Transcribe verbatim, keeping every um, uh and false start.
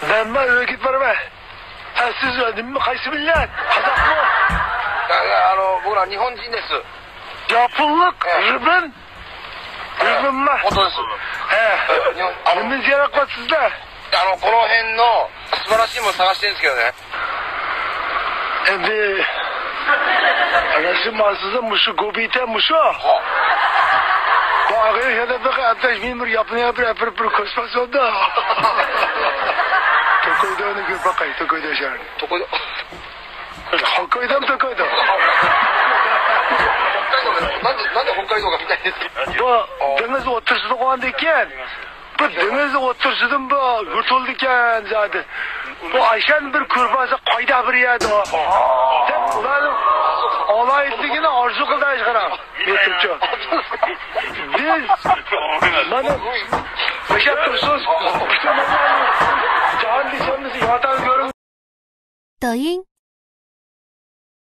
مەنمۇ ئۆگىتىپ بېرىمەن. ھە، سىز نېمە، قايسى مىللەت؟ قازاقمۇ؟ ああの、僕ら日本人です。 ياپونلۇق؟ ھە. 日本؟ 日本ما؟ 本当です。 ھە. 日本あの、 نېمە زىيارەت قىلىۋاتىسىزلەر؟ あの、この辺の素晴らしいもの探してるんですけどね。 ئەمدى ئەنە شۇ ماڭسىزدا مۇشۇ گوبىتە مۇشۇ. بۇ ئاغىنە شەدەپلىقى ئەپتەش مېنى بىر ياپونىيە بىر ئەپىرىپ بىر كۆرسىتمەسۇندا. توكيودانى كۆرۈپ باقاي، توكيودا ياشايدۇ. どこで توكيودامۇ توكيودا. なんで、なんで北海道が見たいんですか？ بۇ دېڭىز ئوتتۇرىسىدا قويغاندىكىن، بۇ دېڭىز ئوتتۇرىسىدىن بۇ يۇرتۇلىدىكەن زادى. بۇ ئاشان بىر كۆرۈپ ئالسا قايدا بىر يەردە. دەپ ئۇلارنىڭ ئالاھىدىلىكىنى ئارزۇ قىلدى ئاشقىرا. يۇرتۇمچۇ. بىز مانا ياشاپ تۇرسىز. جاھان دېسەممىز ياردەم كۆرۈڭ. 抖音、